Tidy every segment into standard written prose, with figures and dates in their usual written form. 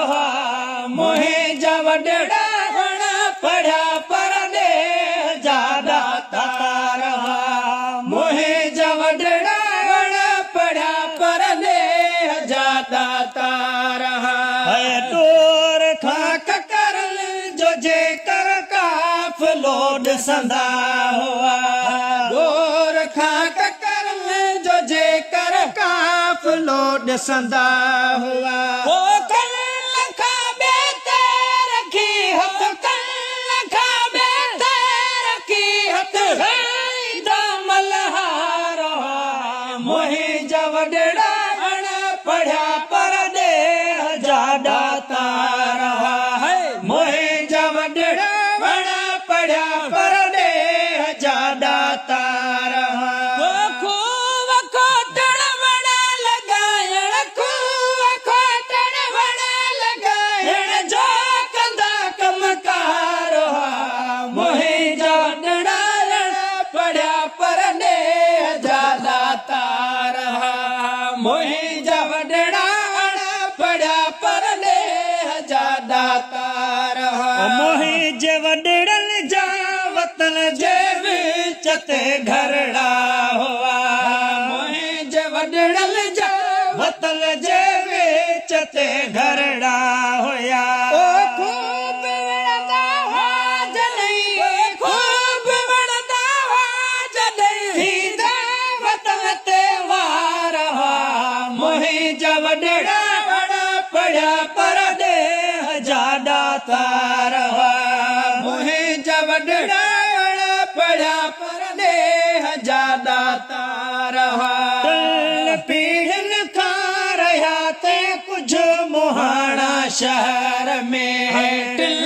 هئا، منهنجا وڏڙا اڻ پڙهيا پر ڏيهه جا ڏاتار هئا، منهنجا وڏڙا اڻ پڙهيا پر ڏيهه جا ڏاتار هئا. ڏور کان ڪڪرن جو جيڪر قافلو ڏسندا هئا. ڏور کان ڪڪرن جو جيڪر قافلو ڏسندا هئا. هو ڪن کان ٻئي تي رکي هٿ، ڪن کان ٻئي تي رکي هٿ، هڻيندا ملهار هئا. منهنجا وڏڙا اڻ پڙهيا پر ڏيهه جا ڏاتار هئا. منهنجا وڏڙا اڻ پڙهيا پر ڏيهه جا ڏاتار هئا. کوهه کوٽڻ وڻ لڳائڻ، کوهه کوٽڻ وڻ لڳائڻ جو ڪندا ڪم ڪار هئا. منهنجا وڏڙا اڻ پڙهيا پر ڏيهه جا ڏاتار هئا. منهنجا وڏڙا اڻ پڙهيا پر ڏيهه جا ڏاتار هئا. منهنجي وڏڙن جا وطن جي وچ تي گهرڙا هئا. منهنجي وڏڙن جا وطن جي وچ تي گهرڙا هيا. او خوب وڙهندا هئا جڏهن، خوب وڙهندا هئا جڏهن ٿيندا وطن تي وار هئا. منهنجا وڏڙا اڻ پڙهيا پر ڏيهه جا ڏاتار هئا. منهنجا وڏڙا اڻ پڙهيا پر ڏيهه جا ڏاتار هئا. ٽن پيڙهين کان رهيا تي ڪجهه مهاڻا شهر ۾. ٽن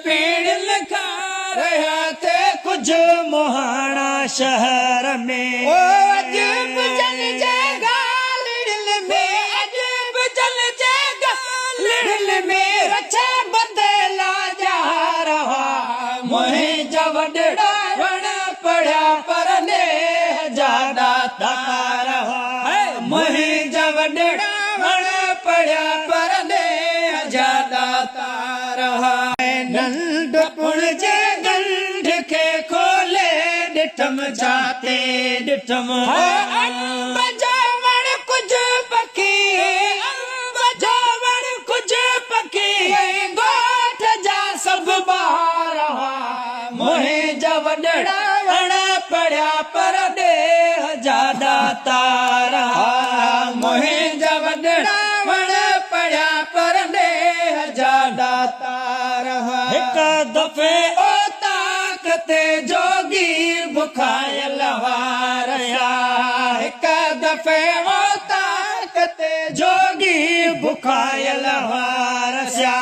پيڙهين کان رهيا تي ڪجهه مهاڻا شهر ۾. او اڄ به جن جي ڳالهڙين ۾، اڄ به جن جي ڳالهڙين ۾ رڇي بدلا ڄار هئا. منهنجا وڏڙا اڻ پڙهيا پر ڏيهه جا ڏاتار هئا. منهنجا وڏڙا اڻ پڙهيا پر ڏيهه جا ڏاتار هئا. ننڍپڻ جي ڳنڍ کي کولي ڏٺم جاتي ڏٺم. انب جو وڻ ڪجهه پکي، انب جو وڻ ڪجهه پکي، ڳوٺ جا سڀ ٻار هئا. منهنجا وڏڙا اڻ پڙهيا پر ڏيهه جا ڏاتار هئا. منهنجا وڏڙا اڻ پڙهيا پر ڏيهه جا ڏاتار هئا. هڪ دفعي اوطاق تي جوڳي بکايل هئا رهيا. هڪ دفعي اوطاق تي جوڳي بکايل هئا رسيا.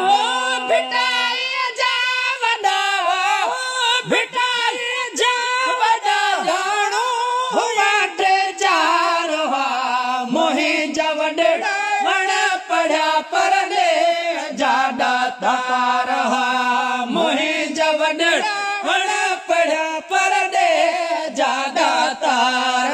هو ڀٽائيء جا وڏا هئا، هو ڀٽائيء جا وڏا ڄاڻو هئا ٽي چار هئا. منهنجا وڏڙا اڻ پڙهيا پر ڏيهه جا ڏاتار هئا. منهنجا وڏڙا اڻ پڙهيا پر ڏيهه جا ڏاتار.